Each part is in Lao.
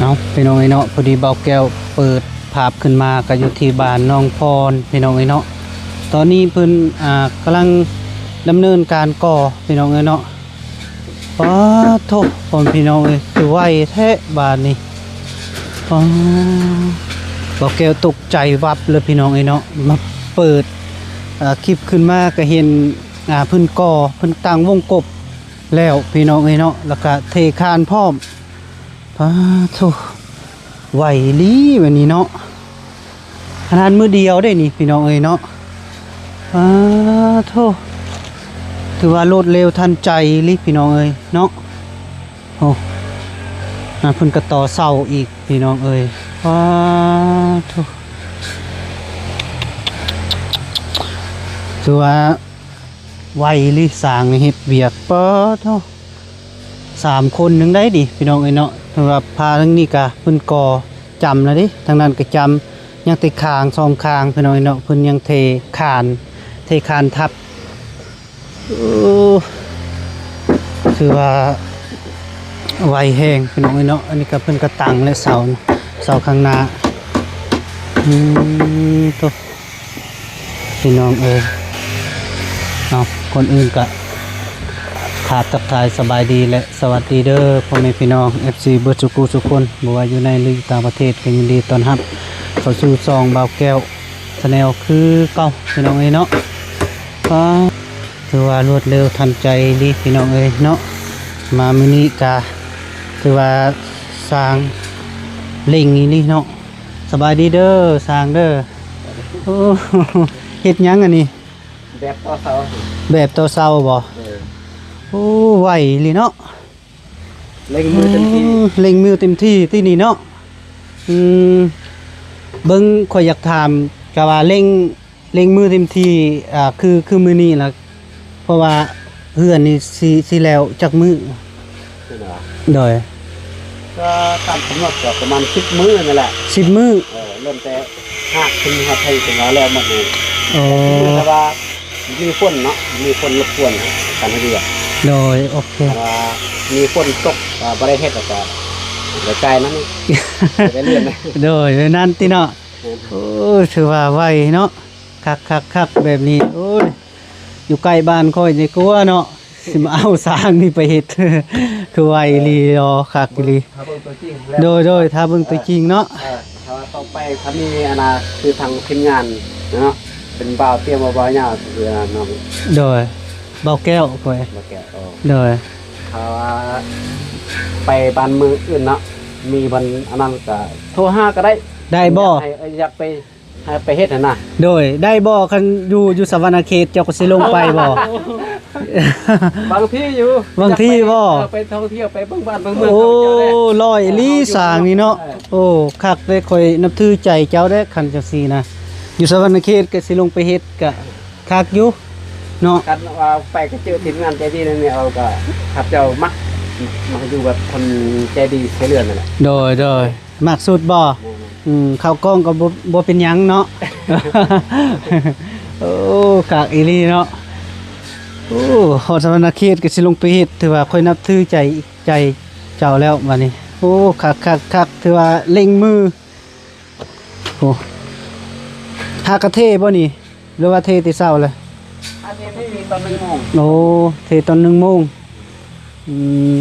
ເອົາ ພີ່ນ້ອງເອີຍເນາະ, ພໍດີບ່າວແກ້ວເປີດພາບຂຶ້ນມາ ກໍຢູ່ທີ່ບ້ານໜອງພອນ ພີ່ນ້ອງເອີຍເນາະ. ຕອນນີ້ເພິ່ນ ອ່າ ກຳລັງດຳເນີນການກໍ່ ພີ່ນ້ອງເອີຍເນາະ. ປາໂທ້ ພໍ່ແມ່ພີ່ນ້ອງເອີຍ ຄືໄວແທ້ບາດນີ້. ປາ ບ່າວແກ້ວຕົກໃຈວັບເລີຍ ພີ່ນ້ອງເອີຍເນາະ. ມາເປີດ ອ່າ ຄລິບຂຶ້ນມາກໍເຫັນ ອ່າ ເພິ່ນກໍ່ ເພິ່ນຕັ້ງວົງກົບແລ້ວ ພີ່ນ້ອງເອີຍເນາະ, ແລ້ວກໍເທຄານພ້ອມ. ປາໂທ້ ໄວອີ່ຫຼີບາດນີ້ເນາະ. ຂະໜາດມື້ດຽວເດ້ນີ້ ພີ່ນ້ອງເອີຍເນາະ. ປາໂທ້ ຖືວ່າລວດເລັວທັນໃຈອີ່ຫຼີ ພີ່ນ້ອງເອີຍເນາະ. ໂອ້ ອ່າ ເພິ່ນກໍຕໍ່ເສົາອີກ ພີ່ນ້ອງເອີຍ. ປາໂທ້ ຖືວ່າ ໄວອີ່ຫຼີ ຊ່າງນີ້ເຮັດວຽກ. ປາໂທ້ ສາມຄົນໜຶ່ງໄດ້ນີ້ ພີ່ນ້ອງເອີຍເນາະ. ສຳລັບພາທາງນີ້ກະເພິ່ນກໍ່ຈຳແລ້ວເດ້, ທາງນັ້ນກະຈຳ ຍັງແຕ່ຄາງສອງຄາງ ພີ່ນ້ອງເອີຍເນາະ. ເພິ່ນຍັງເທຄານ ເທຄານທັບ. ໂອ້ ຖືວ່າໄວແຮງ ພີ່ນ້ອງເອີຍເນາະ. ອັນນີ້ກະເພິ່ນກະຕັ້ງແລ້ວເສົາ ເສົາຂ້າງໜ້າ. ອືມ ໂທ້ ພີ່ນ້ອງເອີຍ ເອົາ ກ່ອນອື່ນກະ ກາບທັກທາຍສະບາຍດີ ແລະ ສະຫວັດດີເດີ ພໍ່ແມ່ພີ່ນ້ອງ ເອັຟຊີ ເບິດສູ່ຜູ້ສູ່ຄົນ, ບໍ່ວ່າຢູ່ໃນ ຫຼື ຢູ່ຕ່າງປະເທດ ກໍຍິນດີຕ້ອນຮັບເຂົ້າສູ່ຊ່ອງບ່າວແກ້ວ Channel ຄືເກົ່າ ພີ່ນ້ອງເອີຍເນາະ. ປາ ຖືວ່າລວດເລັວທັນໃຈອີ່ຫຼີ ພີ່ນ້ອງເອີຍເນາະ. ມາມື້ນີ້ກະຖືວ່າຊ່າງເລັ່ງອີ່ຫຼີເນາະ. ສະບາຍດີເດີ ຊ່າງເດີ. ໂອ້ ເຮັດຫຍັງອັນນີ້? ແບບຕໍ່ເສົາ ແບບຕໍ່ເສົາບໍ? ເອີ ໂອ້ ໄວອີ່ຫຼີເນາະ. ເລັ່ງມືເຕັມທີ່ ອືມ ເລັ່ງມືເຕັມທີ່ຕິນີ້ເນາະ. ອືມ ເບິ່ງ ຂ້ອຍຢາກຖາມ ກະວ່າເລັ່ງ ເລັ່ງມືເຕັມທີ່ ອ່າ ຄື ຄືມື້ນີ້ລະ ເພາະວ່າເຮືອນນີ້ຊິ ຊິແລ້ວຈັກມື້? ໂດຍ ກໍຕາມກຳນົດກໍປະມານສິບມື້ນັ້ນແຫຼະ. ສິບມື້? ເອີ ເລີ່ມແຕ່ຮາກຂຶ້ນຮອດໄທ ເພິ່ນວ່າແລ້ວໝົດນີ້. ໂອ້ ແຕ່ວ່າມີຝົນເນາະ ມີຝົນລົບກວນການເຮັດວຽກ. ໂດຍ ໂອເຄ ຖ້າວ່າມີຝົນຕົກ ອ່າ ບໍ່ໄດ້ເຮັດ ແລ້ວກໍໄດ້ຈ່າຍນຳ ໄດ້ເລື່ອນ. ໂດຍ ແບບນັ້ນຕິເນາະ. ໂອ້ ຖືວ່າໄວເນາະ. ຄັກໆໆ ແບບນີ້ ໂອ້ຍ ຢູ່ໃກ້ບ້ານຂ້ອຍນີ້ກວ່າເນາະ ຊິມາເອົາຊ່າງນີ້ໄປເຮັດ ຄືໄວອີ່ຫຼີ ອໍ ຄັກອີ່ຫຼີ. ຖ້າເບິ່ງຕົວຈິງແລ້ວ ໂດຍໆ ຖ້າເບິ່ງຕົວຈິງເນາະ. ເອີ ຖ້າວ່າຕໍ່ໄປ ຖ້າມີອັນນ່າ ຄືທາງທີມງານເນາະ ເປັນບ່າວຕຽມ ບ່າວຍາວ ຄືອັນນັ້ນເນາະ. ໂດຍ ບ່າວແກ້ວຂ້ອຍ ບ່າວແກ້ວ. ໂດຍ ຖ້າວ່າໄປບ້ານເມືອງອື່ນເນາະ ມີບ່ອນອັນນັ້ນກໍໂທຫາກໍໄດ້. ໄດ້ບໍ່? ຢາກໃຫ້ ເອີ ຢາກໄປ ໃຫ້ໄປເຮັດຫັ້ນນະ. ໂດຍ ໄດ້ບໍ່? ຄັນຢູ່ ຢູ່ສະຫວັນນະເຂດ ເຈົ້າກໍຊິລົງໄປບໍ່? ບາງທີຢູ່ ບາງທີບໍ່? ຢາກໄປ ເອີ ໄປທ່ອງທ່ຽວ ໄປເບິ່ງບ້ານເບິ່ງເມືອງ. ໂອ້ ເຂົາເຈົ້າເດ້ ຫຼໍ່ອີ່ຫຼີຊ່າງນີ້ເນາະ. ເອີ ໂອ້ ຄັກເດ້ ຂ້ອຍນັບຖືໃຈເຈົ້າເດ້ ຄັນຈັ່ງຊີ້ນະ. ຢູ່ສະຫວັນນະເຂດກໍຊິລົງໄປເຮັດ ກະຄັກຢູ່ເນາະ. ຄັນວ່າໄປກໍເຈີທີມງານໃຈດີນັ້ນແຫຼະ ເອົາ ກໍເຂົາເຈົ້າມັກ ມັກຢູ່ແບບຄົນໃຈດີຊ່ວຍເຫຼືອນັ້ນແຫຼະ. ໂດຍ ໂດຍ. ມັກສຸດບໍ່? ອືມ ເຂົ້າກ້ອງກໍບໍ່ ບໍ່ເປັນຫຍັງເນາະ. ໂອ້ ຄັກອີ່ຫຼີເນາະ. ໂອ້ ຮອດສະຫວັນນະເຂດກໍຊິລົງໄປເຮັດ ຖືວ່າຂ້ອຍນັບຖືໃຈ ໃຈເຈົ້າແລ້ວບາດນີ້. ໂອ້ ຄັກໆໆ ຖືວ່າເລັ່ງມື. ໂອ້ ຫາກະເທບໍ່ນີ້ ຫຼືວ່າເທແຕ່ເຊົ້າລະ? ອັນນີ້ເທຕອນໜຶ່ງໂມງ. ໂອ້ ເທຕອນໜຶ່ງໂມງ. ອືມ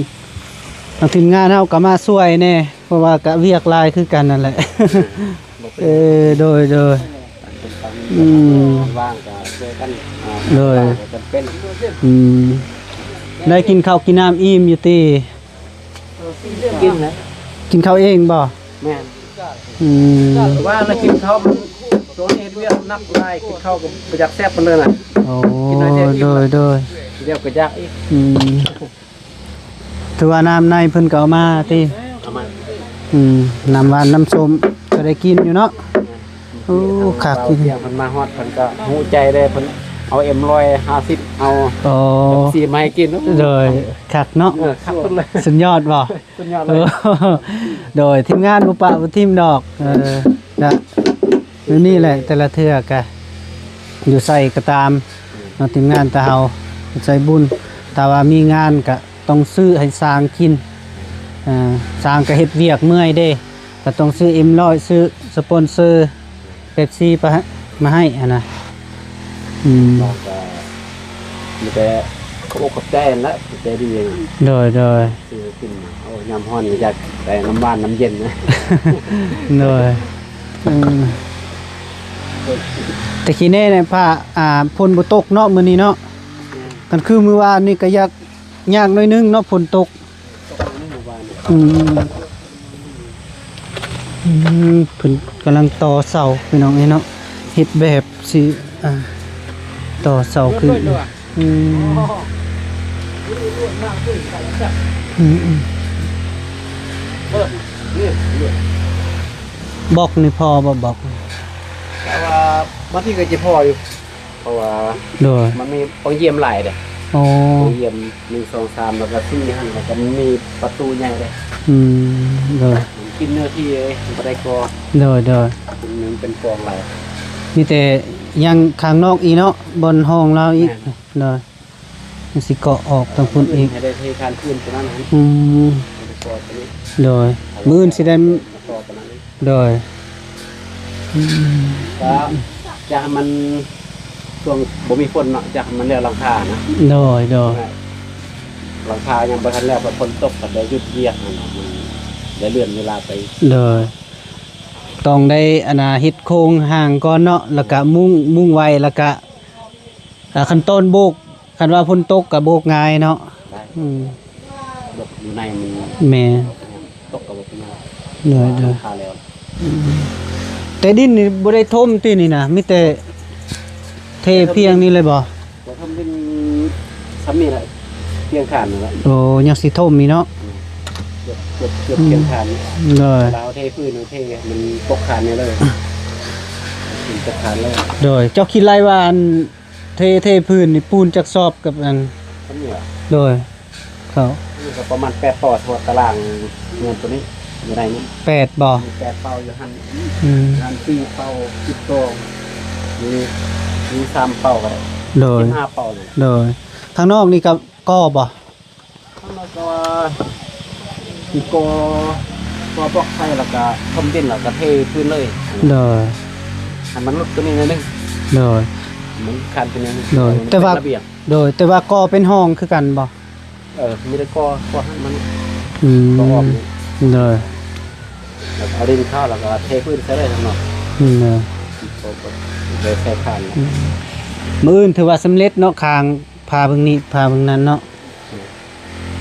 ທາງທີມງານເຮົາກໍມາຊ່ວຍແດ່ ເພາະວ່າກະວຽກຫຼາຍຄືກັນນັ້ນແຫຼະ. ເອີ ໂດຍໆ ອືມ ວ່າງກໍຊ່ວຍກັນ. ໂດຍ ວ່າງກໍຈຳເປັນ. ອືມ ໄດ້ກິນເຂົ້າກິນນ້ຳອີ່ມຢູ່ຕິ? ກິນແຫຼະ. ກິນເຂົ້າເອງບໍ່? ແມ່ນ. ອືມ ວ່າລະກິນເຂົ້າ ມັນຊ່ວງນີ້ເຮັດວຽກໜັກຫຼາຍ ກິນເຂົ້າກໍບໍ່ຢາກແຊບປານໃດນະ. ໂອ້ ກິນໜ້ອຍດຽວອີ່ມ. ໂດຍໆ ດຽວກໍຢາກອີກ. ອືມ ຖືວ່ານ້ຳໃນເພິ່ນກໍເອົາມາຕິ? ເອົາມາ. ອືມ ນ້ຳຫວານນ້ຳສົ້ມກໍໄດ້ກິນຢູ່ເນາະ. ໂອ້ ຄັກອີ່ຫຼີ. ເພິ່ນມາຮອດ ເພິ່ນກໍຮູ້ໃຈເດ້ ເພິ່ນເອົາເອັມຮ້ອຍຫ້າສິບ ເອົາ ໂອ້ ເປັບຊີມາໃຫ້ກິນ. ໂດຍ ຄັກເນາະ. ເອີ ຄັກສຸດເລີຍ. ສຸດຍອດບໍ່? ສຸດຍອດເລີຍ. ໂດຍ ທີມງານບໍ່ປະບໍ່ຖິ້ມດອກ. ເອີ ກະແບບນີ້ແຫຼະ ແຕ່ລະເທື່ອກະຢູ່ໃສກໍຕາມເນາະ ທີມງານຕາເຮົາໃຈບຸນ ຖ້າວ່າມີງານກະ ຕ້ອງຊື້ໃຫ້ຊ່າງກິນ ອ່າ ຊ່າງກໍເຮັດວຽກເມື່ອຍເດ້ ກໍຕ້ອງຊື້ເອັມຮ້ອຍ ຊື້ສະປອນເຊີເປັບຊີໄປໃຫ້ ມາໃຫ້ຫັ້ນນະ. ອືມ ກໍມີແຕ່ຂອບອົກຂອບໃຈຫັ້ນແຫຼະ ໃຈດີ. ໂດຍ ໂດຍ. ຊື້ກິນ ໂອ້ ຍາມຮ້ອນກໍຢາກໄດ້ນ້ຳຫວານນ້ຳເຢັນນະ. ໂດຍ. ອືມ ແຕ່ຂີ້ແນ່ນີ້ ຟ້າ ອ່າ ຝົນບໍ່ຕົກເນາະ ມື້ນີ້ເນາະ. ແມ່ນ. ຄັນຄືມື້ວານນີ້ກໍຢາກ ຍາກໜ້ອຍໜຶ່ງເນາະ ຝົນຕົກ. ຕົກໜ້ອຍໜຶ່ງມື້ວານນີ້. ອືມ ອືມ ເພິ່ນກຳລັງຕໍ່ເສົາ ພີ່ນ້ອງເອີຍເນາະ ເຮັດແບບຊິ ອ່າ ຕໍ່ເສົາຂຶ້ນ. ອືມ ອືມ ອືມ ບລັອກນີ້ພໍບໍ່? ບລັອກ ແຕ່ວ່າບາງທີກໍຈະພໍຢູ່. ເພາະວ່າ ໂດຍ ມັນມີປ່ອງຢ້ຽມຫຼາຍເດ້. ອໍ ປ່ອງຢ້ຽມ ໜຶ່ງ ສອງ ສາມ ແລ້ວກໍສີ່ຫັ້ນ ແລ້ວກໍມີປະຕູໃຫຍ່ເດ້. ອືມ ໂດຍ. ມັນກິນເນື້ອທີ່ເດ້ ມັນບໍ່ໄດ້ກໍ. ໂດຍ ໂດຍ. ມັນເປັນປ່ອງຫຼາຍ ມີແຕ່ຢ່າງຂ້າງນອກອີກເນາະ ບ່ອນຫ້ອງລາວອີກ. ແມ່ນ. ໂດຍ. ມັນຊິເກາະອອກທາງພຸ້ນອີກ ໃຫ້ໄດ້ເທຄານພື້ນຕົວນັ້ນ. ອືມ ໃຫ້ໄດ້ກໍ່ຕົວນີ້. ໂດຍ. ມື້ອື່ນຊິໄດ້ມາຕໍ່ຕົວນັ້ນ. ໂດຍ. ອືມ ກໍຢາກໃຫ້ມັນ ຊ່ວງບໍ່ມີຝົນເນາະ ຢາກໃຫ້ມັນແລ້ວຫຼັງຄານະ. ໂດຍ ໂດຍ. ຫຼັງຄາຍັງບໍ່ທັນແລ້ວ ເພາະຝົນຕົກກໍໄດ້ຢຸດວຽກຫັ້ນນະ ມັນໄດ້ເລື່ອນເວລາໄປ. ໂດຍ. ຕ້ອງໄດ້ ອັນນ່າ ເຮັດໂຄງຮ່າງກ່ອນເນາະ ແລ້ວກະມຸງ ມຸງໄວ້ ແລ້ວກະ ອ່າ ຂັ້ນຕອນໂບກ ຄັນວ່າຝົນຕົກກໍໂບກງ່າຍເນາະ. ໄດ້. ອືມ ແບບຢູ່ໃນມັນ. ແມ່ນ. ຕົກກໍບໍ່ເປັນຫຍັງ. ໂດຍ ໂດຍ. ຄາແລ້ວ. ອືມ ແຕ່ດິນນີ້ບໍ່ໄດ້ຖົມຕິນີ້ນະ ມີແຕ່ເທພຽງນີ້ເລີຍບໍ່? ບໍ່ຖົມ ດິນຊ່ຳນີ້ແຫຼະ ພຽງຄານນີ້ແຫຼະ. ໂອ້ ຍັງຊິຖົມອີກເນາະ. ອືມ ເກືອບ ເກືອບ ເກືອບພຽງຄານນີ້. ໂດຍ. ລາວເທພື້ນ ເທມັນປົກຄານນີ້ເລີຍ ມັນປົກຄານເລີຍ. ໂດຍ. ເຈົ້າຄິດໄລ່ວ່າ ອັນ ເທ ເທພື້ນນີ້ປູນຈັກສອບກັບອັນ ອັນນີ້ຫວາ? ໂດຍ ເຂົ້າ ນີ້ກໍປະມານແປດເປົາ ສຳລັບຕາລາງເຮືອນຕົວນີ້ ຢູ່ໃນນີ້. ແປດບໍ່? ມີແປດເປົາຢູ່ຫັ້ນ. ອືມ ຫັ້ນສີ່ເປົາ ສິບສອງ ມີ ມີສາມເປົາກໍໄດ້. ໂດຍ ສິບຫ້າເປົານີ້. ໂດຍ. ທາງນອກນີ້ກໍກໍ່ບໍ່? ແລ້ວກໍຊິກໍ່ ກໍ່ບລັອກໃສ່ ແລ້ວກໍຖົມດິນ ແລ້ວກໍເທພື້ນເລີຍ. ໂດຍ. ໃຫ້ມັນຫຼຸດຕົວນີ້ໜ້ອຍໜຶ່ງ. ໂດຍ. ມັນຄັນຕົວນີ້. ໂດຍ. ມັນເປັນລະບຽບ. ໂດຍ. ແຕ່ວ່າກໍ່ເປັນຫ້ອງຄືກັນບໍ່? ເອີ ມີແຕ່ກໍ່ ກໍ່ໃຫ້ມັນ. ອືມ ກໍ່ອອກນີ້. ໂດຍ. ແລ້ວເອົາດິນເຂົ້າ ແລ້ວກໍເທພື້ນໃສ່ເລີຍຂ້າງນອກ. ອືມ ໂດຍ. ກໍ ກໍໄດ້ໃສ່ຄານ. ອືມ ມື້ອື່ນຖືວ່າສຳເລັດເນາະ ຄາງ ພາເບິ່ງນີ້ ພາເບິ່ງນັ້ນເນາະ.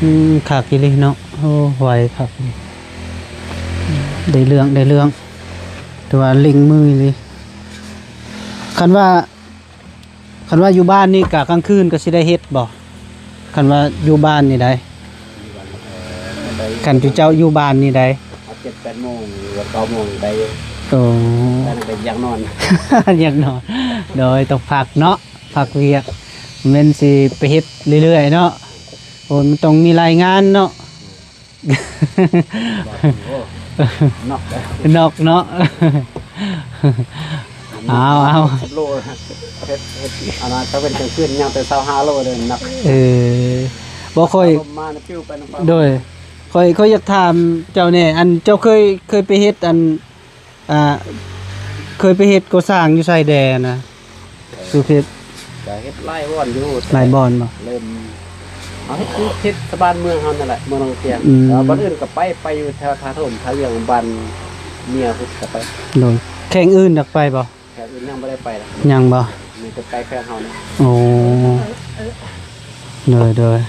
ອືມ ຄັກອີ່ຫຼີເນາະ. ໂອ້ ໄວຄັກ ໄດ້ເລື່ອງ ໄດ້ເລື່ອງ ແຕ່ວ່າເລັ່ງມືອີ່ຫຼີ. ຄັນວ່າ ຄັນວ່າຢູ່ບ້ານນີ້ກະກາງຄືນກໍຊິໄດ້ເຮັດບໍ່? ຄັນວ່າຢູ່ບ້ານນີ້ໃດ ຄັນຈຸເຈົ້າຢູ່ບ້ານນີ້ໃດ ເຈັດແປດໂມງ ຫຼືວ່າເກົ້າໂມງໄດ້ຢູ່. ໂອ້ ຢາກນອນ ຢາກນອນ. ໂດຍ ຕ້ອງພັກເນາະ. ພັກວຽກ ແມ່ນຊິໄປເຮັດເລື້ອຍໆເນາະ. ໂອ້ ມັນຕ້ອງມີລາຍງານເນາະ. ໂອ້ ນອກເນາະ. ເອົາ ເອົາ ໂລ ເຮັດ ເຮັດ ອັນນັ້ນ ຖ້າເປັນກາງຄືນຍ່າງແຕ່ຊາວຫ້າໂລເດີ ໜັກ. ເອີ ບໍ່ ຂ້ອຍ ລົມມານະ ປິວໄປນຳຟ້າ. ໂດຍ ຂ້ອຍ ຂ້ອຍຢາກຖາມເຈົ້າແດ່ ອັນ ເຈົ້າເຄີຍ ເຄີຍໄປເຮັດ ອັນ ອ່າ ເຄີຍໄປເຮັດກໍ່ສ້າງຢູ່ໃສແດ່ນະ? ເອີ ສຸເພັດ ກະເຮັດຫຼາຍບ່ອນຢູ່ ຫຼາຍບ່ອນບໍ່? ເລີ່ມເອົາເຮັດ ເຮັດສະບານເມືອງເຮົານັ້ນແຫຼະ ເມືອງໜອງກຽງ. ອືມ ແລ້ວບ່ອນອື່ນກໍໄປ ໄປຢູ່ແຖວທ່າໂທມ ທ່າວຽງ ບ້ານເມຍພຸ້ນກໍໄປ. ໂດຍ ແຂວງອື່ນຢາກໄປບໍ່? ແຂວງອື່ນຍັງບໍ່ໄດ້ໄປລະ. ຍັງບໍ່? ມີແຕ່ໄປແຂວງເຮົານີ້. ໂອ້ ໂດຍ ໂດຍ.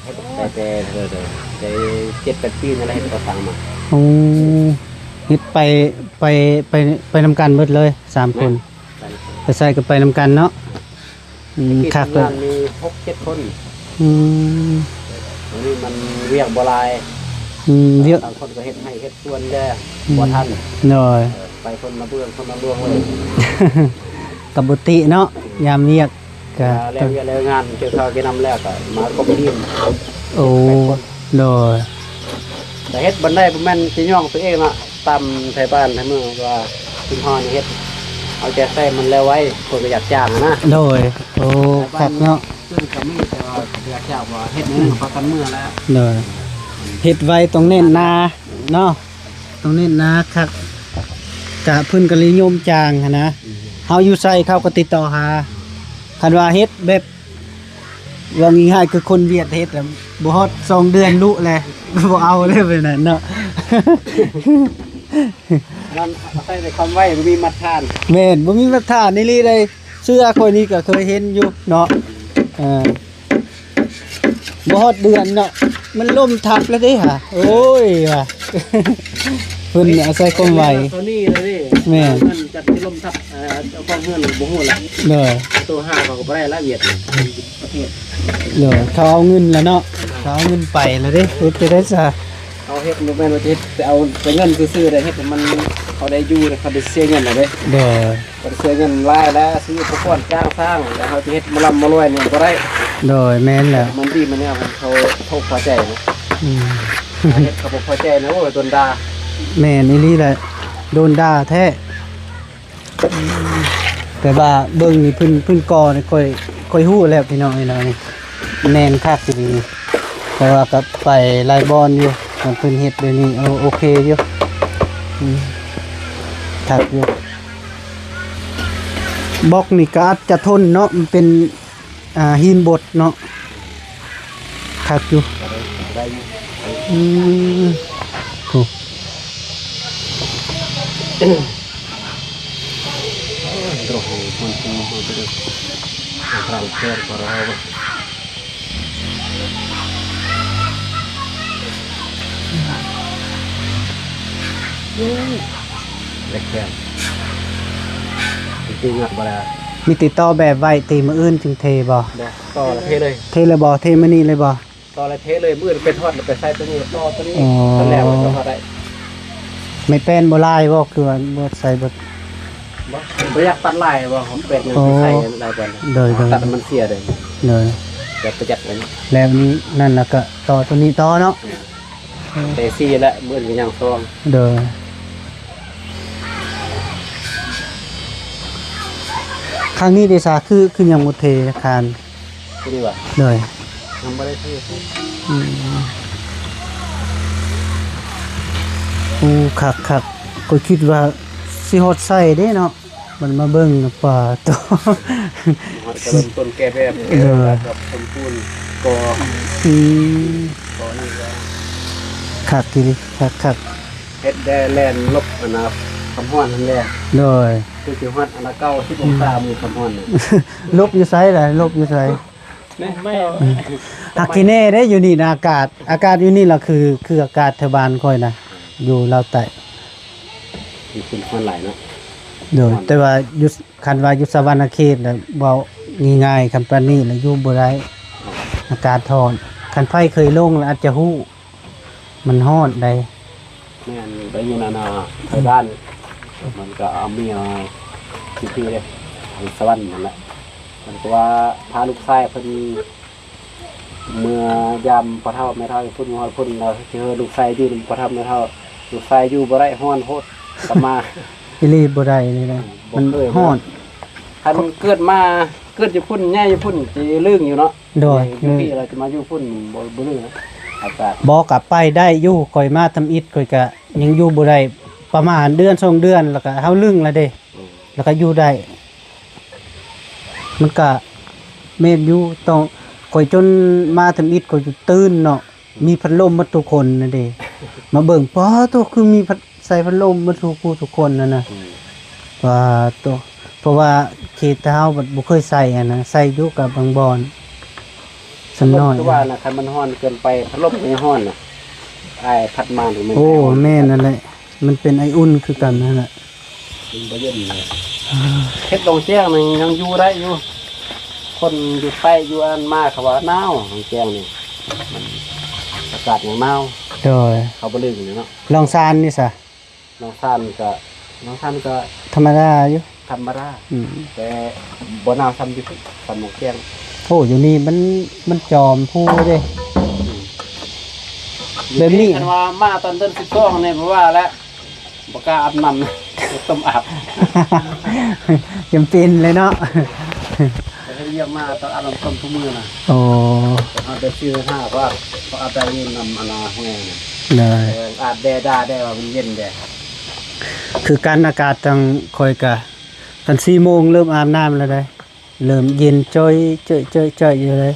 ເຮັດໄປແຕ່ ໂດຍ ໂດຍ ໄດ້ເຈັດແປດປີນັ້ນແຫຼະ ເຮັດກໍ່ສ້າງມາ. ໂອ້ ເຮັດໄປ ໄປ ໄປ ໄປນຳກັນເບິດເລີຍ ສາມຄົນ. ແມ່ນ ໄປໃສກໍໄປນຳກັນເນາະ. ອືມ ແຕ່ກີ້ ຄັກເລີຍ ທີມງານມີຫົກເຈັດຄົນ. ອືມ ດຽວນີ້ມັນວຽກບໍ່ຫຼາຍ. ອືມ ວຽກ ບາງຄົນກໍເຮັດໄຮ່ເຮັດສວນແດ່ ອືມ ບໍ່ທັນ. ໂດຍ ເອີ ໄປຄົນລະເບື້ອງ ຄົນລະລວງເລີຍ ກໍບໍ່ຕິເນາະ ຍາມວຽກ ກະ ແລ້ວວຽກແລ້ວງານ ກ່ຽວເຂົ້າກ່ຽວນ້ຳແລ້ວກໍມາກົບດິນ. ໂອ້ ໂດຍ. ແຕ່ເຮັດບໍ່ໄດ້ ບໍ່ແມ່ນຈະຍ້ອງຕົວເອງເນາະ ຕາມໄທບ້ານໄທເມືອງວ່າ ເປັນເຮົານີ້ເຮັດ ເອົາໃຈໃສ່ມັນແລ້ວໄວ ເພິ່ນກໍຢາກຈ້າງຫັ້ນນະ. ໂດຍ. ໂອ້ ຄັກເນາະ ເພິ່ນກໍມີ ແຕ່ວ່າຢາກຈ້າງວ່າເຮັດແນວນັ້ນ ອືມ ພາກັນເມືອແລ້ວ. ໂດຍ. ເຮັດໄວຕ້ອງເນັ້ນໜາເນາະ ຕ້ອງເນັ້ນໜາຄັກ ກະເພິ່ນກະນິຍົມຈ້າງຫັ້ນນະ. ເຮົາຢູ່ໃສເຂົາກະຕິດຕໍ່ຫາ ຄັນວ່າເຮັດແບບ ເວົ້າງ່າຍໆ ຄືຄົນຫວຽດເຮັດລະ ບໍ່ຮອດສອງເດືອນລຸແລະ ບໍ່ເອົາເລີຍແບບນັ້ນເນາະ. ມັນອາໄສແຕ່ຄວາມໄວ ບໍ່ມີມາດຖານ. ແມ່ນ ບໍ່ມີມາດຖານອີ່ຫຼີເດ້. ເສື້ອຂ້ອຍນີ້ກະເຄີຍເຫັນຢູ່ເນາະ ເອີ ບໍ່ຮອດເດືອນເນາະ ມັນລົ້ມທັບແລ້ວເດ້ຫາ. ໂອ້ຍວ່າ ເພິ່ນອາໄສຄວາມໄວ ໂຕນີ້ລະເດ້. ແມ່ນ ມັນຈັກຊິລົ້ມທັບ ເອີ ເຈົ້າຂອງເຮືອນບໍ່ຮູ້ລະ. ໂດຍ ໂຕຫາເຂົາກະບໍ່ໄດ້ລະ ຫວຽດ ປະເທດ. ໂດຍ ເຂົາເອົາເງິນລະເນາະ ເຂົາເອົາເງິນໄປລະເດ້. ເຮັດຈັ່ງໃດຊະ ເຂົາເຮັດບໍ່ແມ່ນວ່າຈະເຮັດແຕ່ເອົາແຕ່ເງິນຊື່ໆເດ້ ເຮັດໃຫ້ມັນ ເຂົາໄດ້ຢູ່ ເຂົາໄດ້ເສຍເງິນລະເດ້. ໂດຍ ເພິ່ນເສຍເງິນຫຼາຍແລ້ວ ຊື້ອຸປະກອນຈ້າງສ້າງ ແລ້ວເຮົາຈະເຮັດມາລ່ຳມາລວຍນີ້ບໍ່ໄດ້. ໂດຍ ແມ່ນແລ້ວ ມັນດີມັນງາມ ເຂົາເຂົາພໍໃຈນະ. ອືມ ເຮັດເຂົາບໍ່ພໍໃຈນະ ໂອ້ຍ ໂດນດ່າ. ແມ່ນອີ່ຫຼີແຫຼະ ໂດນດ່າແທ້. ອືມ ແຕ່ວ່າເບິ່ງນີ້ ພື້ນ ພື້ນກໍນີ້ ຂ້ອຍ ຂ້ອຍຮູ້ແລ້ວພີ່ນ້ອງເອີຍເນາະ ນີ້ແໜ້ນຄັກອີ່ຫຼີ. ເພາະວ່າກະໄປຫຼາຍບ່ອນຢູ່ ເພິ່ນເຮັດແບບນີ້ ໂອ ໂອເຄຢູ່. ອືມ ຄັກຢູ່. ບລັອກນີ້ກະອາດຈະທົນເນາະ ມັນເປັນ ອ່າ ຫີນບົດເນາະ ຄັກຢູ່. ໄດ້ຢູ່. ອືມ ໂອ້ ໂອ້ຍ ມັນເປັນ ມັນເປັນທາງແຄບກວ່າເຮົາ. ເລັກແຄບ ຕີງອກບໍ່ໄດ້. ມີຕິດຕໍ່ແບບໄວ້ ຕີມື້ອື່ນຈຶ່ງເທບໍ່? ບໍ່ ຕໍ່ແລ້ວເທເລີຍ. ເທເລີຍບໍ່? ເທມື້ນີ້ເລີຍບໍ່? ຕໍ່ແລ້ວເທເລີຍ ມື້ອື່ນໄປທອດແລ້ວໄປໃສ່ໂຕນີ້ ຕໍ່ໂຕນີ້. ອໍ ຄັນແລ້ວມັນກໍໄດ້. ໄມ້ແປ້ນບໍ່ຫຼາຍບໍ່? ຄືວ່າບໍ່ໃສ່ບໍ່? ບໍ່ ບໍ່ຢາກຕັດຫຼາຍບໍ່? ເຮົາແປ້ນຍັງ ອໍ ຊິໃສ່ຫຼາຍກວ່າ. ໂດຍ ໂດຍ ຕັດໃຫ້ມັນເສຍເດ້. ໂດຍ ແບບປະຢັດໄວ້. ແລ້ວນີ້ນັ້ນລະກະຕໍ່ໂຕນີ້ຕໍ່ເນາະ. ແຕ່ສີ່ແຫຼະ ມື້ອື່ນກະຍັງສອງ. ໂດຍ ຄັ້ງນີ້ເດຊາ ຄື ຄືຍັງບໍ່ເທຄານ ຄືນີ້ຫວາ? ໂດຍ ຍັງບໍ່ໄດ້ເທ. ອືມ ໂອ້ ຄັກໆ ຂ້ອຍຄິດວ່າຊິຮອດໃສ່ເດ້ເນາະ. ມັນມາເບິ່ງນະ ປາໂຕ ມັນກະເລີ່ມຕົ້ນແກະແບບ ເອີ ແກະແບບກັບສົມປູນ ກໍ ອືມ ກໍນີ້ກະຄັກອີ່ຫຼີ ຄັກໆ. ເຮັດແດ່ແລ່ນຫຼົບອັນນະ ຄວາມຮ້ອນຫັ້ນແຫຼະ. ໂດຍ ຄືຊິຮອດອັນນະເກົ້າສິບອົງສາ ອືມ ມີຄວາມຮ້ອນນະ. ຫຼົບຢູ່ໃສລະ? ຫຼົບຢູ່ໃສ? ແມ່ນ ອືມ ຮັກຂີ້ແນ່ເດ້ ຢູ່ນີ້ນະ ອາກາດ ອາກາດຢູ່ນີ້ລະ ຄື ຄືອາກາດແຖວບ້ານຂ້ອຍນະ ຢູ່ລາວໃຕ້. ມີຄົນຮ້ອນຫຼາຍເນາະ. ໂດຍ ແຕ່ວ່າຢູ່ ຄັນວ່າຢູ່ສະຫວັນນະເຂດນະ ເວົ້າງ່າຍໆ ຄັນປານນີ້ລະຢູ່ບໍ່ໄດ້ ອາກາດຮ້ອນ. ຄັນໃຜເຄີຍລົງລະອາດຈະຮູ້ ມັນຮ້ອນໃດ໋. ແມ່ນ ໄປຢູ່ນັ້ນນະ ໄປບ້ານ ມັນກະເອົາເມຍຢູ່ພີ້ເດ້ ຢູ່ສະຫວັນນັ້ນແຫຼະ. ມັນກະວ່າພາລູກຊາຍເພິ່ນ ເມືອຢາມພໍ່ເຖົ້າແມ່ເຖົ້າຢູ່ພຸ້ນ ຮອດພຸ້ນລະຊິໃຫ້ລູກຊາຍຢູ່ນຳພໍ່ເຖົ້າແມ່ເຖົ້າ ລູກຊາຍຢູ່ບໍ່ໄດ້ ຮ້ອນໂພດ ກັບມາ. ອີ່ຫຼີ ບໍ່ໄດ້ນີ້ນະ ມັນຮ້ອນ. ຄັນເກີດມາ ເກີດຢູ່ພຸ້ນ ໃຫຍ່ຢູ່ພຸ້ນ ຊິລຶ້ງຢູ່ເນາະ. ໂດຍ ຢູ່ພີ້ລະຈະມາຢູ່ພຸ້ນ ບໍ່ ບໍ່ລຶ້ງອາກາດ. ບໍ່ ກະໄປໄດ້ຢູ່ ຂ້ອຍມາທຳອິດ ຂ້ອຍກະຍັງຢູ່ບໍ່ໄດ້ ປະມານເດືອນສອງເດືອນ ລະກະເຮົາລຶ້ງລະເດ້ ອືມ ລະກະຢູ່ໄດ້. ມັນກະແມ່ນຢູ່ ຕ້ອງ ຂ້ອຍຈົນມາທຳອິດ ຂ້ອຍຕື່ນເນາະ ມີພັດລົມໝົດທຸກຄົນນະເດ້ ມາເບິ່ງ ປາໂຕ ຄືມີພັດ ໃສ່ພັດລົມໝົດທຸກຜູ້ທຸກຄົນຫັ້ນນະ. ອືມ ປາໂຕ ເພາະວ່າເຂດເຮົາບັດບໍ່ເຄີຍໃສ່ຫັ້ນນະ ໃສ່ຢູ່ກັບບາງບ່ອນສ່ຳນ້ອຍ. ຄືວ່ານະ ຄັນມັນຮ້ອນເກີນໄປ ພັດລົມກະຍັງຮ້ອນນະ ອາຍພັດມາ. ໂອ້ ແມ່ນນັ້ນແຫຼະ ມັນເປັນໄອອຸ່ນຄືກັນຫັ້ນແຫຼະ. ມັນບໍ່ເຢັນເລີຍ. ເຂດດອນແຈ້ງນີ້ຍັງຢູ່ໄດ້ຢູ່ ຄົນຢູ່ໃຕ້ຢູ່ອັນມາເຂົາວ່າໜາວ ດອນແຈ້ງນີ້ ມັນອາກາດຍັງໜາວ. ໂດຍ ເຂົາບໍ່ລຶ້ງເນາະ. ລອງຊານນີ້ຊະ? ລອງຊານກະ ລອງຊານກະທຳມະດາຢູ່ ທຳມະດາ. ອືມ ແຕ່ບໍ່ໜາວສ່ຳຢູ່ ສ່ຳດອນແຈ້ງ. ໂອ້ ຢູ່ນີ້ມັນ ມັນຈອມພູເດ້. ອືມ ແບບນີ້ ຄັນວ່າມາຕອນເດືອນສິບສອງນີ້ ເພາະວ່າແຫຼະ ບໍ່ກ້າອາບນ້ຳ ຕົ້ມອາບ. ຈຳເປັນເລີຍເນາະ ເຮັດວຽກມາຕ້ອງອາບນ້ຳຕົ້ມທຸກມື້ນະ. ໂອ້ ເອົາແຕ່ຊື່ຫ້າວ່າ ເຂົາເອົາແຕ່ຢູ່ນຳອັນນາຫ້ວຍນະ ໂດຍ ເອີ ອາບແດດາແດວ່າມັນເຢັນແດ. ຄືກັນ ອາກາດທາງຂ້ອຍກະ ຄັນສີ່ໂມງເລີ່ມອາບນ້ຳແລ້ວເດ້ ເລີ່ມເຢັນຈ້ອຍ ຈ້ອຍ ຈ້ອຍ ຈ້ອຍຢູ່ເດ້.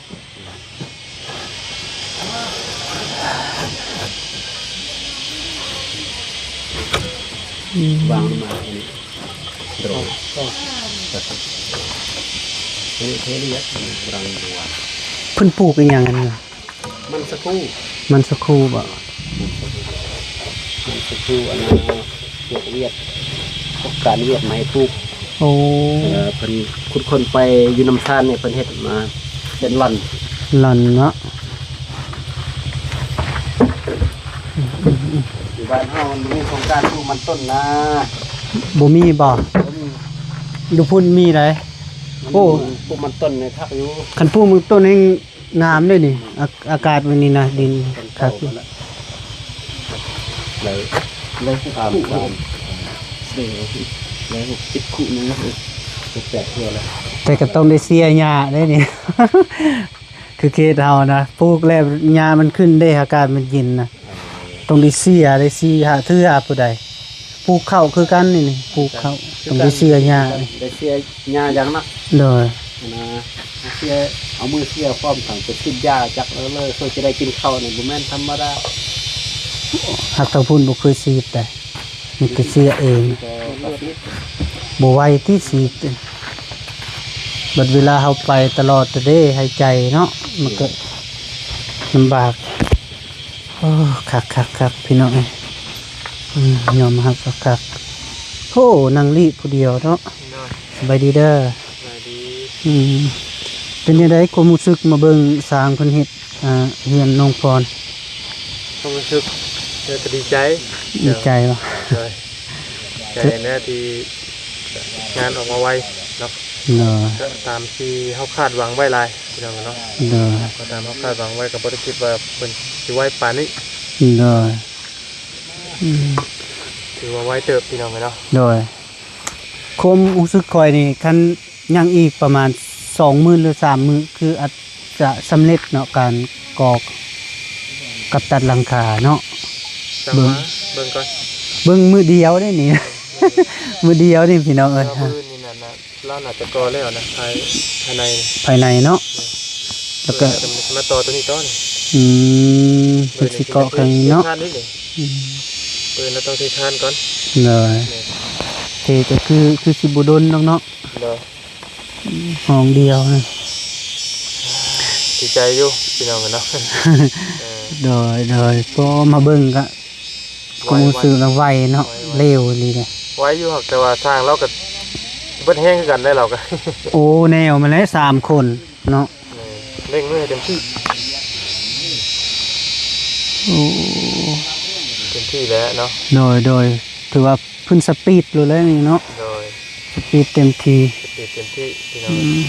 ວາງມາອັນນີ້ ໂດຍ ເທລຽບ ວາງ ເພິ່ນປູກອີ່ຫຍັງອັນນີ້? ມັນສະຄູ ມັນສະຄູບໍ? ມັນສະຄູ ມັນສະຄູ ອັນນັ້ນ ພວກຫວຽດ ພວກການຫວຽດມາໃຫ້ປູກ. ໂອ້ ເອີ ເພິ່ນຂຸດຄົ້ນໄປຢູ່ນ້ຳຊານນີ້ ເພິ່ນເຮັດມາເປັນລອນ ລອນເນາະ. ຢູ່ບ້ານເຮົາມັນບໍ່ມີໂຄງການປູກມັນຕົ້ນນາ. ບໍ່ມີບໍ? ບໍ່ມີ. ຢູ່ພຸ້ນມີໃດ໋. ໂອ້ ປູກມັນຕົ້ນນີ້ຄັກຢູ່. ຄັນປູກມັນຕົ້ນແຮ່ງ ງາມເດ້ນີ້ ອາ ອາກາດມື້ນີ້ນະ ດິນຄັກຢູ່. ໄດ້ ໄດ້ຫົກ ສາມ ໄດ້ຫົກ ເຈັດຄູ່ໜຶ່ງ ຫົກ ແປດທົ່ວແລ້ວ. ແຕ່ກໍຕ້ອງໄດ້ເສຍຫຍ້າເດ້ນີ້ ຄືເຂດເຮົານະ ປູກແລ້ວຫຍ້າມັນຂຶ້ນເດ້ ອາກາດມັນເຢັນນະ. ຕ້ອງໄດ້ເສຍ ໄດ້ສີ່ຫ້າເທື່ອ ຜູ້ໃດປູກເຂົ້າຄືກັນນີ້ ປູກເຂົ້າ ຕ້ອງໄດ້ເສຍຫຍ້າ ໄດ້ເສຍຫຍ້າຢ່າງໜັກ. ໂດຍ ນະ ເສຍ ເອົາມືເສຍພ້ອມທັງໄປສີດຢາຈັກເລີຍ ເພື່ອຈະໄດ້ກິນເຂົ້ານີ້ ບໍ່ແມ່ນທຳມະດາ. ຫາກທາງພຸ້ນບໍ່ເຄີຍສີດໃດ ມີແຕ່ເສຍເອງ ບໍ່ໄຫວຕິສີດ. ບັດເວລາເຮົາໄປຕະຫຼອດເດ້ ໃຫ້ໃຈເນາະ ມັນກໍລຳບາກ. ໂອ້ ຄັກໆໆ ພີ່ນ້ອງເອີຍ ອືມ ຍອມຮັບວ່າຄັກ. ໂອ້ ນັ່ງລີ້ຜູ້ດຽວເນາະ. ໂດຍ ສະບາຍດີເດີ. ສະບາຍດີ. ອືມ ເປັນຈັ່ງໃດຄວາມຮູ້ສຶກມາເບິ່ງຊ່າງເພິ່ນເຮັດ ອ່າ ເຮືອນນ້ອງພອນ? ຄວາມຮູ້ສຶກ ເອີ ກໍດີໃຈ. ດີໃຈບໍ່? ໂດຍ ໃຈແນ່ທີ່ງານອອກມາໄວເນາະ. ໂດຍ ກໍຕາມທີ່ເຮົາຄາດຫວັງໄວ້ຫຼາຍ ພີ່ນ້ອງເນາະ. ໂດຍ ກໍຕາມເຮົາຄາດຫວັງໄວ້ ກໍບໍ່ໄດ້ຄິດວ່າເພິ່ນຊິໄວປານນີ້. ໂດຍ ອືມ ຖືວ່າໄວເຕີບ ພີ່ນ້ອງເອີຍເນາະ. ໂດຍ ຄວາມຮູ້ສຶກຂ້ອຍນີ້ ຄັນຍັງອີກປະມານສອງມື້ ຫຼື ສາມມື້ ຄືອາດຈະສຳເລັດເນາະ ການກໍ່ກັບຕັດຫຼັງຄາເນາະ. ເບິ່ງ ເບິ່ງກ່ອນ ເບິ່ງມື້ດຽວເດ້ນີ້ ມື້ດຽວນີ້ ພີ່ນ້ອງເອີຍ. ມື້ນີ້ນັ້ນນະ ລາວໜ້າຈະກໍ່ແລ້ວນະ ພາຍ ພາຍໃນ ພາຍໃນເນາະ. ແລ້ວກໍມາຕໍ່ຕົວນີ້ຕໍ່. ອືມ ເພິ່ນຊິເກາະຂ້າງນີ້ເນາະ. ອືມ ເພິ່ນລະຕ້ອງເທຄານກ່ອນ. ໂດຍ ເທກໍຄື ຄືຊິບໍ່ດົນດອກເນາະ. ໂດຍ ຫ້ອງດຽວນະ ດີໃຈຢູ່ ພີ່ນ້ອງເນາະ. ເອີ ໂດຍ ໂດຍ ພໍມາເບິ່ງກະ ຄວາມຮູ້ສຶກລະໄວເນາະ. ໄວ ໄວ ເລັວອີ່ຫຼີເດ້. ໄວຢູ່ ແຕ່ວ່າຊ່າງລາວກໍເບິດແຮງຄືກັນໄດ໋ ລາວກໍ. ໂອ້ ແນວມາແລ້ວ ສາມຄົນເນາະ. ເລັ່ງມືໃຫ້ເຕັມທີ່. ໂອ້ ເຕັມທີ່ແລ້ວເນາະ. ໂດຍ ໂດຍ ຖືວ່າເພິ່ນສະປີດໂລດແລ້ວນີ້ເນາະ. ໂດຍ ສະປີດເຕັມທີ່ ສະປີດເຕັມທີ່ ພີ່ນ້ອງ. ອືມ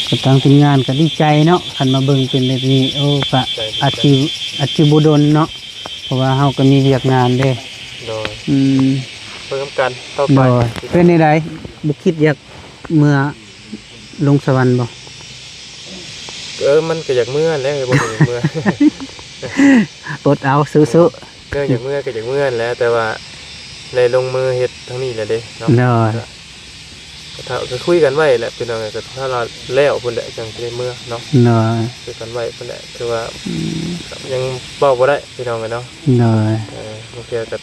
ກໍທາງທີມງານກໍດີໃຈເນາະ ຄັນມາເບິ່ງເປັນແບບນີ້. ໂອ້ ກະ ໃຈດີ ອາດຊິ ອາດຊິບໍ່ດົນເນາະ ເພາະວ່າເຮົາກໍມີວຽກງານເດ້. ໂດຍ ອືມ ເບິ່ງນຳກັນຕໍ່ໄປ. ໂດຍ ເປັນຈັ່ງໃດ ບໍ່ຄິດຢາກເມືອລົງສະຫວັນບໍ່? ເອີ ມັນກໍຢາກເມືອແຫຼະ ບໍ່ຢາກເມືອ. ອົດເອົາ ສູ້ໆ. ເລື່ອງຢາກເມືອກໍຢາກເມືອແຫຼະ ແຕ່ວ່າໄດ້ລົງມືເຮັດທາງນີ້ແລ້ວເດ້ເນາະ. ໂດຍ ກໍ ກໍ ກໍຄຸຍກັນໄວ້ແຫຼະ ພີ່ນ້ອງເອີຍ. ກໍຖ້າວ່າແລ້ວພຸ້ນແຫຼະ ຈັ່ງຊິໄດ້ເມືອເນາະ. ໂດຍ ຄຸຍກັນໄວ້ພຸ້ນແຫຼະ ຄືວ່າ ອືມ ຍັງເວົ້າບໍ່ໄດ້ ພີ່ນ້ອງເອີຍເນາະ. ໂດຍ ເອີ ບາງເທື່ອກໍ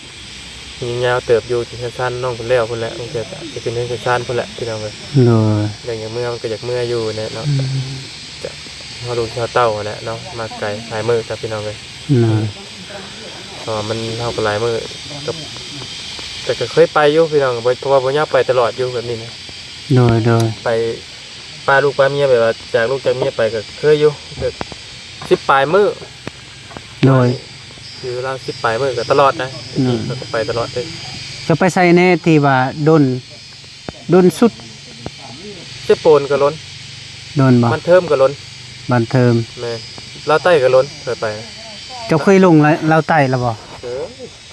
ຍາວເຕີບຢູ່ ເຮືອນຊານນ້ອງເພິ່ນແລ້ວພຸ້ນແຫຼະ ບາງເທື່ອກໍຊິຂຶ້ນເຮືອນຂຶ້ນຊານພຸ້ນແຫຼະ ພີ່ນ້ອງເອີຍ. ໂດຍ ເລື່ອງຢາກເມືອມັນກໍຢາກເມືອຢູ່ແຫຼະເນາະ. ອືມ ຈະຮອດລູກຮອດເຕົ້າຫັ້ນແຫຼະເນາະ ມາໄກຫຼາຍມື້ກັບພີ່ນ້ອງເອີຍ. ໂດຍ ເພາະວ່າມັນ ເຮົາກໍຫຼາຍມື້ກັບ ແຕ່ກໍເຄີຍໄປຢູ່ພີ່ນ້ອງ ເພາະວ່າບໍ່ຍາກໄປຕະຫຼອດຢູ່ແບບນີ້ນະ. ໂດຍ ໂດຍ ໄປ ປາລູກປາເມຍ ແບບວ່າຈາກລູກຈາກເມຍໄປກໍເຄີຍຢູ່ ແບບສິບປາຍມື້. ໂດຍ ຄືລາວສິບປາຍມື້ກໍຕະຫຼອດນະ. ໂດຍ ເຮົາກໍໄປຕະຫຼອດເດ້. ຈະໄປໃສແດ່ທີ່ວ່າດົນ ດົນສຸດ? ເຊໂປນກໍດົນ. ດົນບໍ່? ບ້ານເທີມກໍດົນ. ບ້ານເທີມ. ແມ່ນ. ລາວໃຕ້ກໍດົນ ເຄີຍໄປນະ. ເຈົ້າເຄີຍລົງລາວໃຕ້ແລ້ວບໍ່? ເຄີຍ.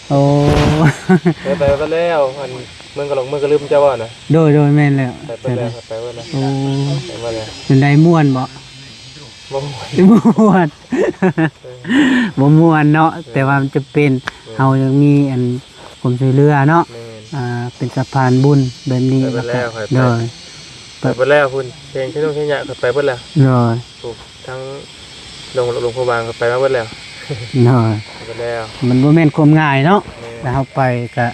ໂອ້ ເຄີຍໄປມາແລ້ວ ອັນເມືອງກະຫຼອກ ເມືອງກະລຶມ ເຈົ້າວ່ານະ? ໂດຍ ໂດຍ ແມ່ນແລ້ວ ໄປເບິດແລ້ວ ໄປເບິດແລ້ວ. ໂອ້ ໄປມາແລ້ວ. ເປັນໃດ ມ່ວນບໍ່? ບໍ່ມ່ວນ ບໍ່ມ່ວນ ບໍ່ມ່ວນເນາະ ເອີ ແຕ່ວ່າມັນຈຳເປັນ ແມ່ນ ເຮົາຍັງມີອັນຄວາມຊ່ວຍເຫຼືອເນາະ ແມ່ນ ອ່າ ເປັນສະພານບຸນແບບນີ້ ໄປເບິດແລ້ວ ແລ້ວກໍ ຂ້ອຍໄປ ໂດຍ ໄປເບິດແລ້ວພຸ້ນ ເຊງເຊໂນເຊຍະ ຂ້ອຍໄປເບິດແລ້ວ ໂດຍ ໂອ້ ທັງຫຼວງ ຫຼວງພະບາງກໍໄປມາເບິດແລ້ວ ໂດຍ ໄປເບິດແລ້ວ ມັນບໍ່ແມ່ນຄວາມງ່າຍເນາະ ແມ່ນ ແລ້ວເຮົາໄປກະ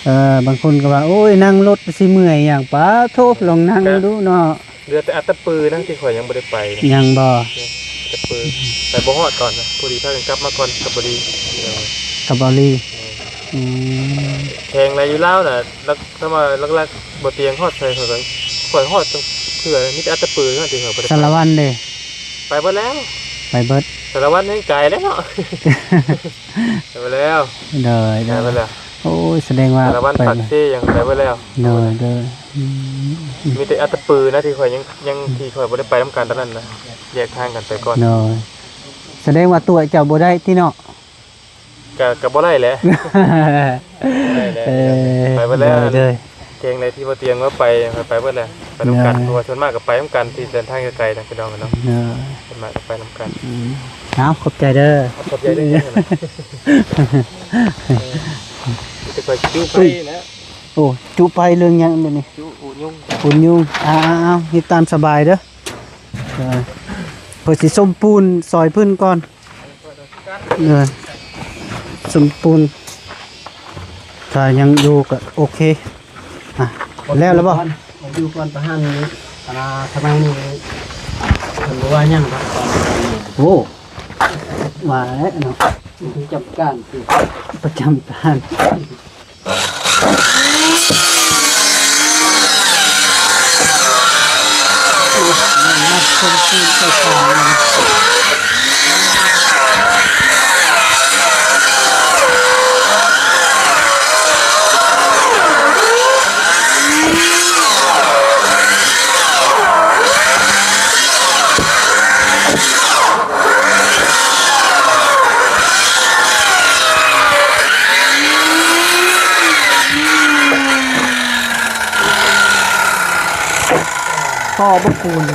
ເອີ ບາງຄົນກໍວ່າ ໂອ້ຍ ນັ່ງລົດຊິເມື່ອຍຫຍັງ ປາໂທ້ ລອງນັ່ງ ກະ ດູເນາະ ເຫຼືອແຕ່ອັດຕະປືນະ ທີ່ຂ້ອຍຍັງບໍ່ໄດ້ໄປນະ ຍັງບໍ່ ອັດຕະປື ໄປບໍ່ຮອດຕອນນະ ພໍດີພາກັນກັບມາກ່ອນກັບບໍລີ ກັບບໍລີ ແມ່ນ ອືມ ແຂ່ງໄດ້ຢູ່ລາວນະ ຫຼັກ ຖ້າວ່າຫຼັກໆ ບໍ່ຕຽງຮອດໃສ ຂ້ອຍກໍ ຂ້ອຍຮອດເທື່ອ ມີແຕ່ອັດຕະປືເນາະ ທີ່ຂ້ອຍບໍ່ໄດ້ໄປ ສາລະວັນເດ ໄປເບິດແລ້ວ ໄປເບິດ ສາລະວັນແຮ່ງໄກແລ້ວເນາະ ໄປແລ້ວ ໂດຍ ໄປແລ້ວ ໂດຍ ໂອ້ຍ ສະແດງວ່າ ສາລະວັນ ໄປ ປາກເຊ ຫຍັງໄປເບິດແລ້ວ ໂດຍ ໂດຍ ອືມ ມີແຕ່ອັດຕະປືນະ ທີ່ຂ້ອຍຍັງ ຍັງ ທີ່ຂ້ອຍບໍ່ໄດ້ໄປນຳກັນຕອນນັ້ນນະ ແຍກທາງກັນໄປກ່ອນ ໂດຍ ສະແດງວ່າຕົວະເຈົ້າບໍ່ໄດ້ຕິເນາະ ກະ ກະບໍ່ໄດ້ແຫຼະ ບໍ່ໄດ້ແຫຼະ ເອີ ໄປເບິດແລ້ວ ໂດຍ ໂດຍ ແຂ່ງໃດທີ່ບໍ່ຕຽງວ່າໄປ ໄປເບິດແລ້ວ ໄປນຳກັນ ໂດຍ ເພາະວ່າສ່ວນມາກກໍໄປນຳກັນ ທີ່ເດີນທາງໄກໆນະ ພີ່ນ້ອງເນາະ ໂດຍ ສ່ວນມາກກໍໄປນຳກັນ ອືມ ເອົາ ຂອບໃຈເດີ ຂອບໃຈເດີ ແຕ່ຂ້ອຍຈຸໄຟແຫຼະ ໂອ້ ຈຸໄຟເລື່ອງຫຍັງບາດນີ້ ຈຸອຸຍຸງ ອຸຍຸງ ເອົາໆໆ ເຮັດຕາມສະບາຍເດີ ເອີ ຂ້ອຍຊິສົມປູນຊ່ອຍເພິ່ນກ່ອນ ເອີ ສົມປູນ ຖ້າຍັງຢູ່ກໍໂອເຄ ອ່ະ ແລ້ວລະບໍ່? ຢູ່ກ່ອນ ປະຫານນີ້ ອັນນ່າ ທະນາຍນີ້ ເພິ່ນບໍ່ວ່າຫຍັງດອກ ໂອ້ ວ່າແຫຼະເນາະ ປະຈຳການ ປະຈຳການ. ພໍບໍ່ຄູນ ກິນ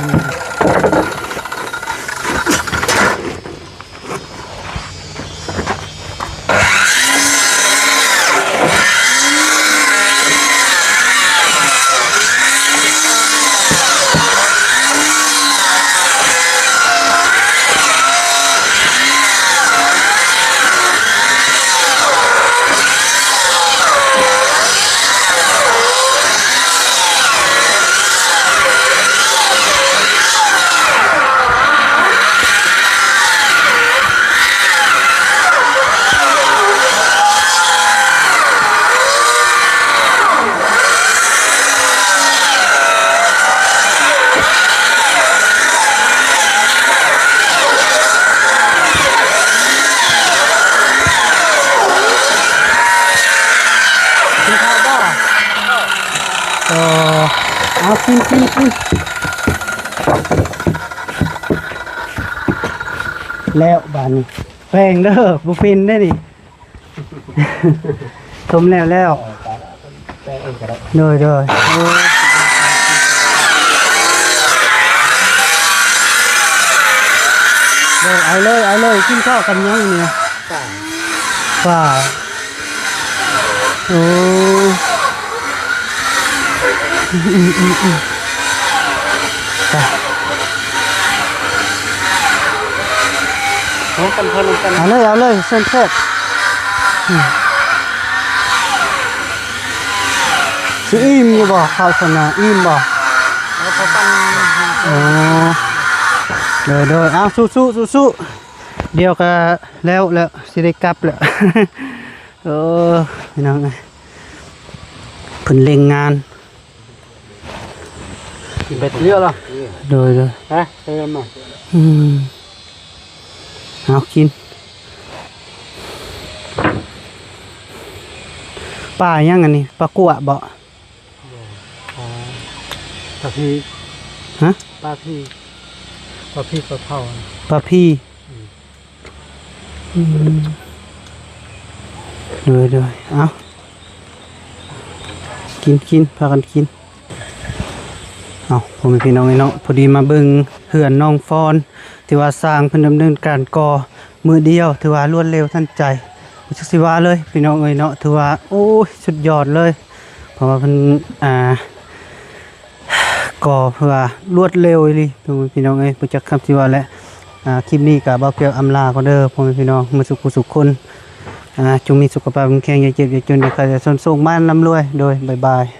ເຂົ້າບໍ່? ເອີ ເອົາ ກິນ ກິນ ກິນ ແລ້ວບາດນີ້ ແປງເດີ ບໍ່ເປັນເດ້ນີ້ ສົມແລ້ວແລ້ວ ເອີ ແປງເອງກໍໄດ້ ໂດຍ ໂດຍ ໂດຍ ເອົາເລີຍ ເອົາເລີຍ ກິນເຂົ້າກັບຫຍັງນີ້? ປາ ປາ ໂອ້ ອືມ ອືມ ອືມ ໄປ ເອົາກັນ ເອົານຳກັນ ເອົາເລີຍ ເອົາເລີຍ ເຊີນແຊບ ອືມ ຊິອີ່ມຢູ່ບໍ່? ເຂົ້າຊັ້ນນະ ອີ່ມບໍ່? ເອົາເຂົ້າປັ້ນ ໂອ້ ໂດຍ ໂດຍ ເອົາ ສູ້ໆ ສູ້ໆ ດຽວກໍແລ້ວ ແລ້ວ ຊິໄດ້ກັບແລ້ວ ເອີ ພີ່ນ້ອງເອີຍ ເພິ່ນເລັ່ງງານ ກິນແບດດຽວລະ ໂດຍ ໂດຍ ຮະ ເຕີມມາ ອືມ ເອົາກິນ ປາຫຍັງອັນນີ້? ປາກົວະບໍ່? ປາ ປາພີ ຮະ? ປາພີ ປາພີ ປາເຜົາ ປາພີ ອືມ ອືມ ໂດຍ ໂດຍ ເອົາ ກິນ ກິນ ພາກັນກິນ. ເອົາ ພໍ່ແມ່ພີ່ນ້ອງເອີຍເນາະ ພໍດີມາເບິ່ງເຮືອນນ້ອງຟອນ ທີ່ວ່າຊ່າງເພິ່ນດຳເນີນການກໍ່ມື້ດຽວ ຖືວ່າລວດເລັວທັນໃຈ ບໍ່ຈັກຊິວ່າເລີຍພີ່ນ້ອງເອີຍເນາະ ຖືວ່າ ໂອ້ຍ ສຸດຍອດເລີຍ ເພາະວ່າເພິ່ນ ອ່າ ກໍ່ເພື່ອລວດເລັວອີ່ຫຼີ ພີ່ນ້ອງເອີຍ ບໍ່ຈັກຄຳຊິວ່າແຫຼະ. ອ່າ ຄລິບນີ້ກະບ່າວແກ້ວອຳລາກ່ອນເດີ ພໍ່ແມ່ພີ່ນ້ອງໝົດສູ່ຜູ້ສູ່ຄົນ ອ່າ ຈົ່ງມີສຸຂະພາບເຂັ້ມແຂງ ຢ່າເຈັບຢ່າຈົນ ຢ່າໄຂ້ຢ່າຊົນ ໂຊກໝານລ່ຳລວຍ ໂດຍ ບາຍບາຍ.